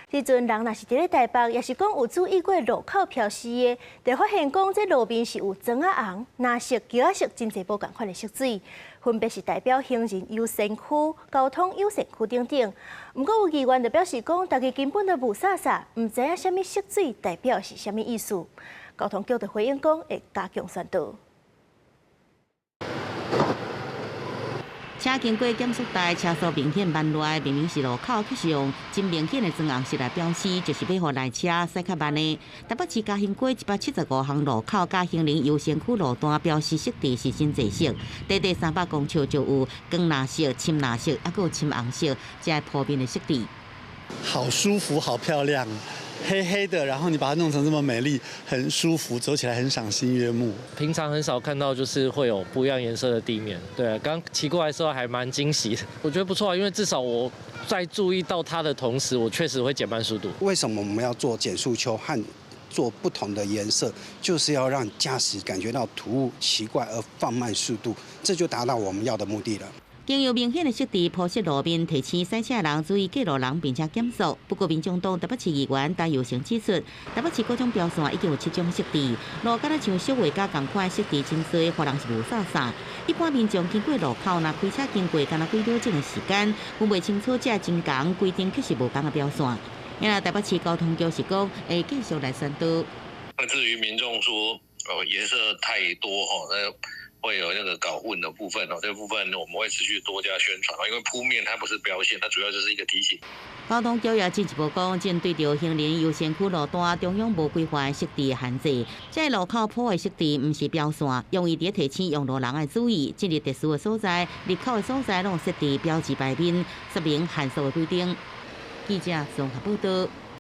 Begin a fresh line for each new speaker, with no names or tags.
這陣人若是佇咧台北，抑是講有注意過路口標示的，就發現講這路面是有磚仔紅、藍色、橘仔色，真濟無仝款的色水，分別是代表行人優先區、交通優先區等等。毋過有議員就表示講，大家根本都霧煞煞，毋知影啥物色水代表是啥物意思。交通局就回應講，會加強宣導。
車經過減速帶，車速明顯慢落來，明明是路口，卻是用真明顯的磚紅色來標示，就是欲予來車駛較慢的。台北市嘉興街175號路口佮行人優先區路段標示設置是真濟色，短短300公尺就有光藍色、深藍色，抑閣有深紅色，這鋪面的設置。
好舒服，好漂亮，黑黑的，然後你把它弄成這麼美麗，很舒服，走起來很賞心悅目。
平常很少看到，就是會有不一樣顏色的地面。對，剛騎過來的時候還蠻驚喜，我覺得不錯啊，因為至少我在注意到它的同時，我確實會減慢速度。
為什麼我們要做減速丘和做不同的顏色，就是要讓駕駛感覺到突兀、奇怪而放慢速度，這就達到我們要的目的了。
經由明顯的設置鋪設路面，提醒駛車人注意過路人，並且減速。不過，民眾黨台北市議員陳佑成指出，台北市各種標線已經有七種設置，路敢若像小畫家仝款設置真濟，予人是霧煞煞。一般民眾經過路口，若開車經過，敢若幾秒鐘的時間，分袂清楚這真仝規定確實無仝的標線。因為台北市交通局是講會繼續來宣導。
那至於民眾說，哦顏色太多吼，那會有那個搞混的部分哦，這部分我們會持續多加宣傳，因為鋪面它不是標線，它主要就是一個提醒。
交通局也進一步講，針對著行人優先區路段中央無規範設置限制，這路口鋪的設置毋是標線，用意佇提醒用路人的注意，進入特殊的所在、入口的所在攏設置標誌牌面，說明限速的規定。記者綜合報道。